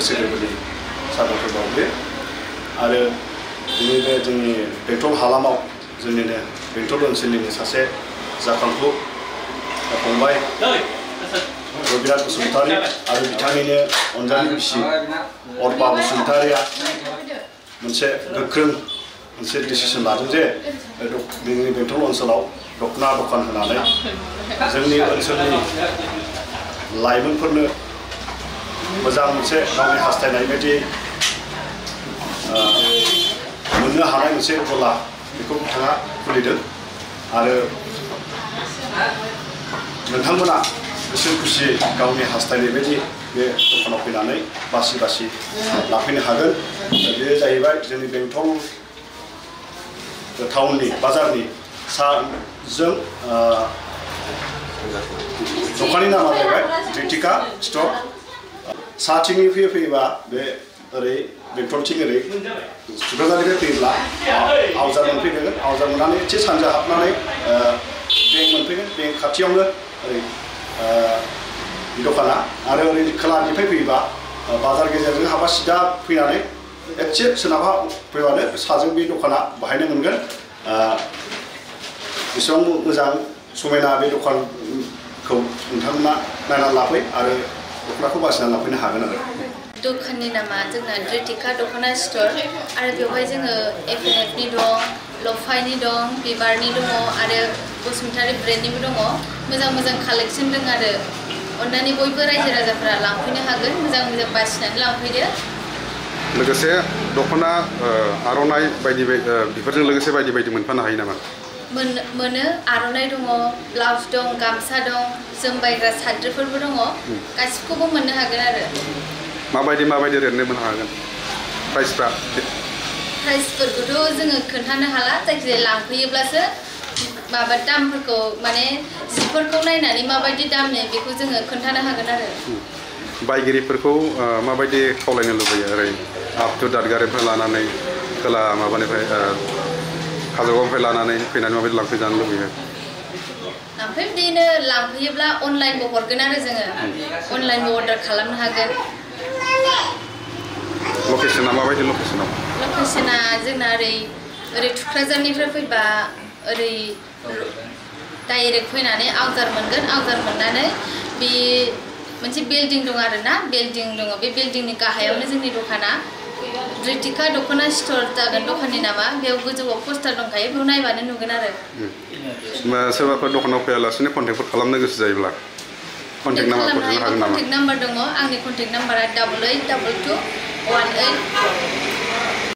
गोसो गोरबोनि साबायखर बावयो आरो दिनै बे जोंनि बेंटल हालामाव जोंनिनो बेंटल ओनसोलनिनो सासे जाखांफु फंबाय रबिराज बसुमतारी आरो बिथांनिनो अनजालि बिसि अर्पा बसुमतारीया मोनसे गोख्रों मोनसे डिसिसन लादों जे जोंनि बेंटल ओनसोलाव दखना दखान होनानै जोंनि ओनसोलनि लाइमोनफोरनो मोजां मोनसे गावनि हास्थायनाय बायदि मोननो हानाय मोनसे गला बेखौ बिथाङा खुलिदों आरो नोंथांमोना गोसो खुसि गावनि हास्थायनाय बायदि बे दखानाव फैनानै बासि बासि लाफैनो हागोन बेयो जाहैबाय जोंनि बेंटल टाउननि बाजारनि साजों दखाननि नामा जाहैबाय रिटिका स्ट'र साथिंनि फैयोबा बे ओरै बेंटलथिं ओरै क'क्राझारनिफ्राय फैयोब्ला आवजार मोनफैगोन आवजार मोननानै एसे सानजा हाबनानै बेंक मोनफैगोन बेंक खाथियावनो ओरै दखाना आरो ओरै खोलानिफ्राय फैयोबा बाजार गेजेरजों हाबा सिदा फैनानै एसे सोनाबहा फैबानो साजों बे दखाना बाहायनो मोनगोन बेसेबां मोजां समायना बे दखानखौ नोंथांमोना नायनानै लाफै आरो दखनाखौ बासिनानै लाफैनो हागोन आरो दखाननि नामा जोंना रिटिका दखना स्ट'र आरो बेवहाय जोङो एफएनएफनि दं लफायनि दं बिबारनि दङ आरो बसुमतारी ब्रेन्डनिबो दङ मोजां मोजां कालेक्सन दं आरो अन्नानै बयबो रायजो राजाफोरा लांफैनो हागोन मोजां मोजां बासिनानै लांफैदो लोगोसे दखना आर'नाइ बायदि बेफोरजों लोगोसे बायदि बायदि मोनफानो हायो नामा मोनो आर'नाइ दङ ब्लाउस दं गामसा दं जोमबायग्रा साद्रिफोरबो दङ गासिबखौबो मोननो हागोन आरो माबायदि रेटनि मोननो हागोन प्राइसफोरखौथ' जोङो खोन्थानो हाला जायखिजाया लांफैयोब्लासो माबा दामफोरखौ माने जिफोरखौ नायनानै माबायदि दामनि बेखौ जोङो खोन्थानो हागोन आरो बायगिरिफोरखौ माबायदि खावलायनो लुबैयो ओरै आप टु दादगारिनिफ्राय लानानै खोला माबानिफ्राय काजलगावनिफ्राय लानानै फैनानै माबायदि लांफैजानो लुबैयो ओमफ्राय बिदिनो लांफैयोब्ला अनलाइनबो हरगोन आरो जोङो अनलाइनबो अर्डार खालामनो हागोन लकेसना माबायदि लकेसना जोंना ओरै थुक्राझारनिफ्राय फैबा ओरै डाइरेक्ट फैनानै आवजार मोनगोन आवजार मोननानै बे मोनसे बिल्डिं दं आरोना बिल्डिं दङ बे बिल्डिंनि गाहायावनो जोंनि दखाना रिटिका दखना स्ट'र जागोन दखाननि नामा बेयाव गोजौआव पस्टार दंखायो बेयाव नायबानो नुगोन आरो सोरबाफोर दखानाव फैयालासिनो कन्टेक्टफोर खालामनो गोसो जायोब्ला कन्टेक्ट नाम्बार दङ आंनि कन्टेक्ट नाम्बारा 882218